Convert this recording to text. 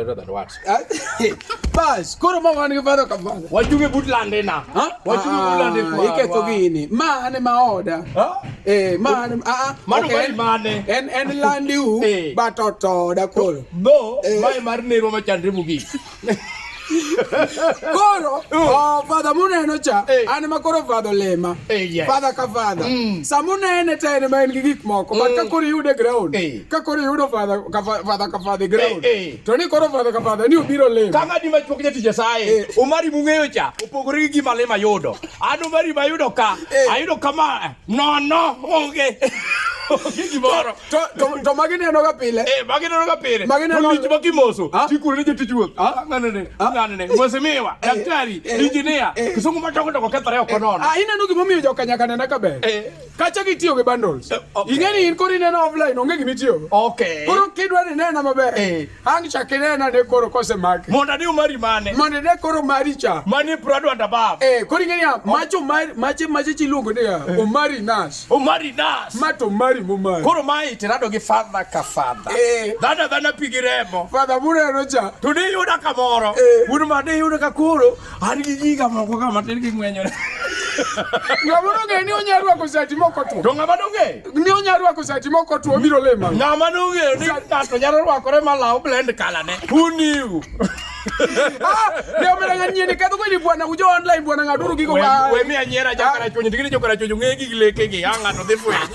better than words. Ah, Bas, koro ma wan gi father ka father. Wachunge but lande na. Ha? Wachunge but lande Ah, kwa. Iketho gini. Ma ane ma oda. Ha? Eh, ma ane ah ah. Mano ok, mari mane? En en landiu Eh. but otoda koro. Though, Eh. mae mar nerwa machandre mogik. Koro, oh, father muneno cha, Eh. an ma koro father lema. Eh, yes. Father ka father. Samunene te en ma en gi gik moko, but ka koro iyude ground, Eh. ka koro iyudo father ka father ka father e ground. Eh, eh. To ni koro father ka father ni obiro lemo. Ka ng'adi machuok jatich Nyasaye, Eh. Omari mung'eyo cha opogore gi gima lema yudo. An Omari mayudo ka, Eh. ayudo kama nono onge. Onge gimoro. To to to magi neno ga pile. Eh, magi neno ga pile. Magi neno- To lich ma kimoso. Ah? Tikure ne jotich ruoth. Ah? Ng'ano ne, ng'ano ne. Mheshimiwa, Eh. daktari, Eh. engineer. Eh. Kisungu madongo dongo kethore oko nono. Ah, ineno gimomiyo joka nyaka nena ka ber. Eh. Kacha gitiyo gi bundles. Eh, okay. Ing'e ni in koro ineno offline onge gimitiyogo. Okay. Koro kidwa ni inena maber. Eh. Ang' chak inena ne koro kosemaki. Mondo ani Omari mane? Mondo ine koro mari cha. Mani Prado and above. Eh, koro ing'e niya, macho mari, mache mache chiluongo niya, Omari Nash. Omari Nas. Ma to mari momari. Koro mae tirado gi father ka father. Eh. Dhano dhana pi gi remo. Father muneno cha. To ne yuda kamoro. Eh. Wuod ma ne yuda ka koro an gi giga moko ka matin ging'wenyore. Ng'ama nong'eyo ni onya rwako sati mok otwo. To ng'ama nong'eyo? Ni onya rwako sati mok otwo obiro lemo. Ng'ama nong'eyo ni ng'ato nyalo rwakore ma law blend kalane. Who knew? Ah, ne omera ng'ani ketho kweli bwana ujo online bwana ng'aduru gigo We ma. we mi anyiera jakarachuonyo, tigini jokarachuonyo ng'e gig lekegi, ang' ng'ato dhi fwenyo.